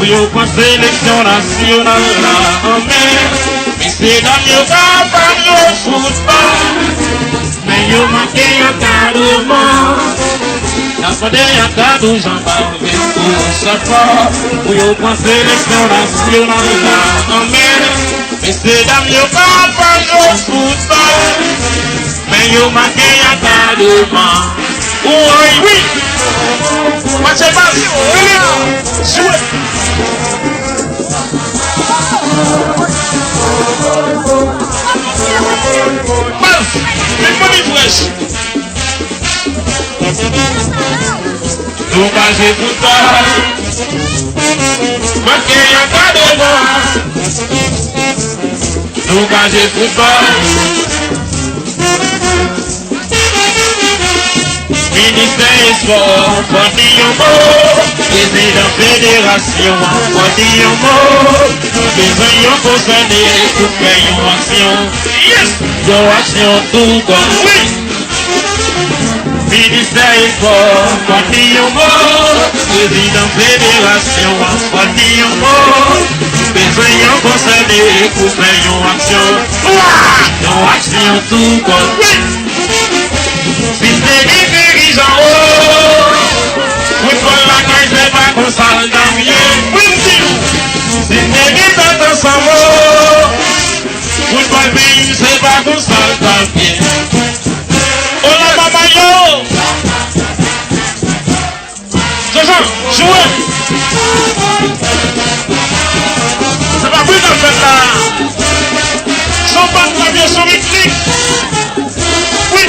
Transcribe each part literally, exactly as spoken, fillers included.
Pou yo pran seleksyon nasyonal la an men. Mesye dam yo ka pa jwe foutbòl, men yo manke ankadreman. N ap mande ankadou Jean Baptiste pou sòt fò, pou yo pran seleksyon nasyonal la an men. Mesye dam yo ka pa jwe foutbòl, men yo manke ankadreman. Woy, wi! Match bal, jwe! Baz, vin ban m frèch. Nou pa jwe foutbòl. Manke ankadreman. Nou pa jwe foutbòl. Ministè espò, fò di yon mo. Prezidan federasyon an, fò di yon mo. Nou bezwen yon konsène pou fè yon aksyon. Yes! Yon aksyon tou kòm. Wi! Ministè espò, fò di yon mo. Prezidan federasyon an, fò di yon mo. Bezwen yon konsène pou fè yon aksyon. Yon aksyon tou kòm. Wi! Si se de dirijan, o, foutbòl lakay se pa konsa l ta ye. Wi, m di w. Si se de tèt ansanm, o, foutbòl peyi m se pa konsa l ta ye. Ola mama yo! Jean-Jean, jwe! Se pa bri k ap fèt la. Se yon bann k ap jwe sou ritmik. Wi.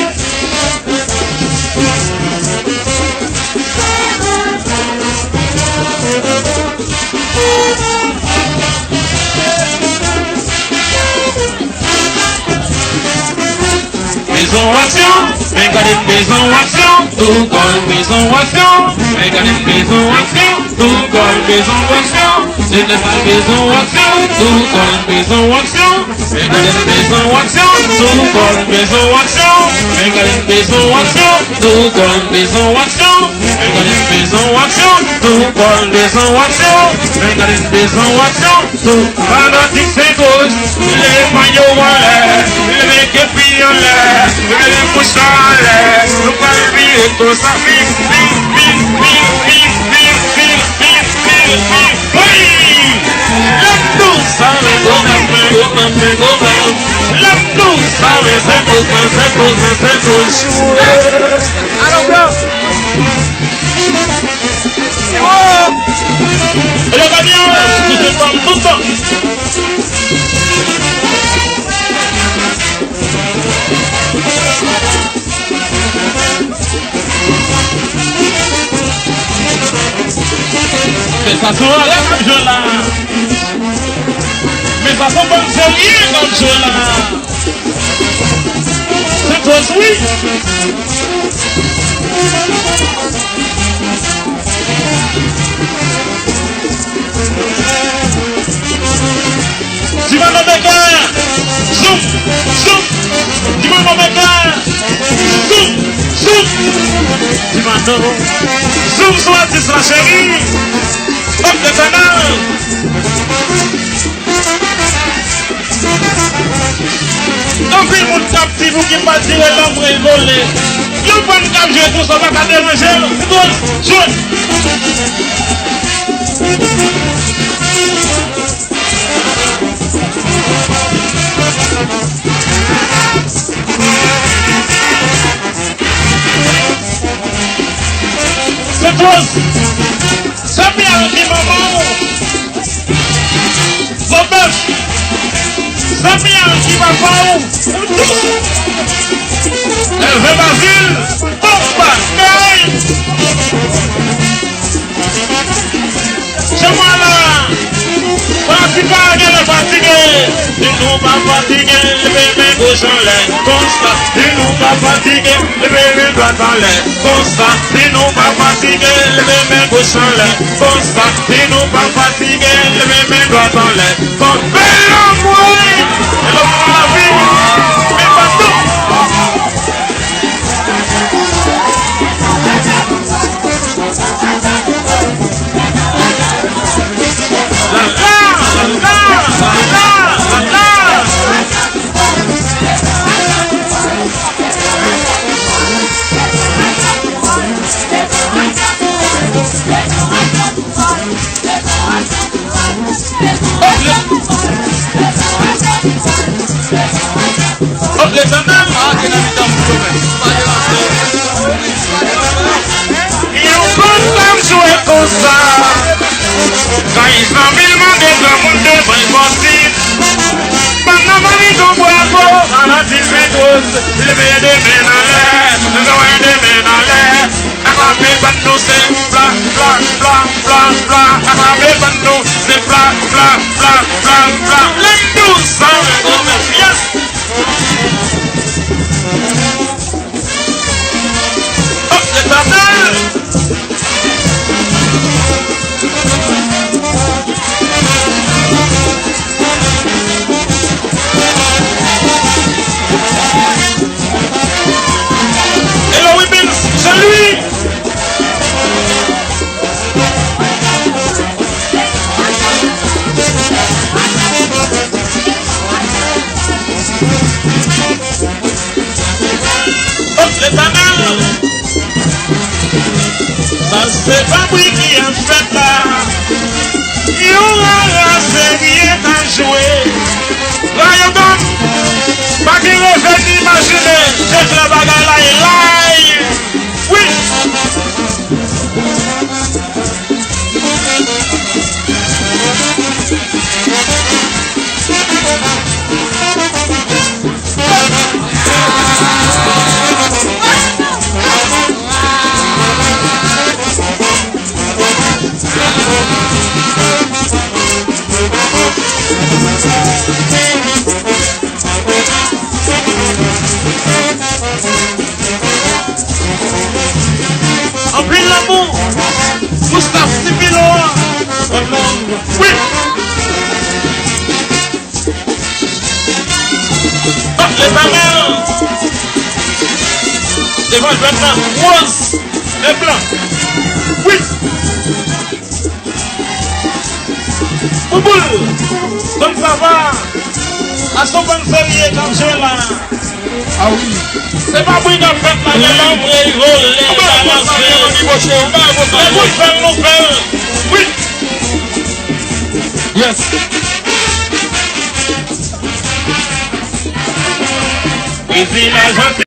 Bezwen aksyon, men gade m bezwen aksyon. Tou kò l bezwen aksyon, men gade m bezwen aksyon. Tou kò l bezwen aksyon, jenès la bezwen aksyon. Tou kò l bezwen aksyon, men gade m bezwen aksyon. Tou kò l bezwen aksyon, men gade m bezwen aksyon. Tou kò l bezwen aksyon, men gade m bezwen aksyon. Tou kò l bezwen aksyon, men gade m bezwen aksyon. Tou fanatik Sentwòch, leve mayo w anlè, leve kepi anlè, leve mouch la anlè. Nou pral vire konsa, vin, vin, vin. Wi! Lè m di w sa, men gwo bèl, men gwo bèl, men gwo bèl. Lè m di w sa, men Sentwòch, men Sentwòch, men Sentwòch. Alò, bro. E le Daniel, ki se fanm tout tan. Men sa se yon rèv k ap jwe la. Men sa se yon bann serye k ap jwe la. Se koz wi. Di mwen non mega. Zoom, zoom. Di mwen non mega. Zoom, zoom. Di mwen non. Zoom sou atis la, cheri. Op, le kanal. Anpil moun k ap di nou ki pa tire lanmwey vole. Yon bann k ap jwe konsa pa ka deranje l. Jwe. Se koz. Samuel ki manman w. Gwo bèf. Samuel ki papa w. Elve Bazil. Bon bagay. Chèmwa la. Fatige, genlè fatige. Si nou pa fatige, leve men goch anlè. Konsa. Si nou pa fatige, leve men dwat anlè. Konsa. Si nou pa fatige, leve men goch anlè. Konsa. Si nou pa fatige, leve men dwat anlè. Konsa. Bèl lanmwey! E lòt lavi! Men pa tou! Se Yon bann fanm jwe konsa. Kay zanmi l mande granmoun de bay bòsi. Bann nan pa vin gon bravo, an la dizuit woz. Leve de men anlè, leve de men anlè. Atrape bann nou se fla, fla, fla, fla, fla. Atrape bann nou se fla, fla, fla, fla, fla. Lem douz, sa vle gwo mèt, yes. Oh, Letènèl! Hello, Wibens, Jean-Louis! Oh, Letènèl! Sa se pa bri ki ap fèt la. Yon rara serye k ap jwe. Rayogan, pa gen reve ni imajine. Tèt la bagay la e lay. Wi. Anpil lanmou pou staff Steve Pilon an. One love. Wi. Ah, Letènèl. Devan jwèt la, woz e blan. Wi. Bouboul, Don Sava, a son bann serye k ap jwe la. Ah wi. Se pa bri k ap fèt la, gen lanmou. Lanmou e vole, balanse. Lè pou fè l, nou fè l. Wi. Yes. Prezidans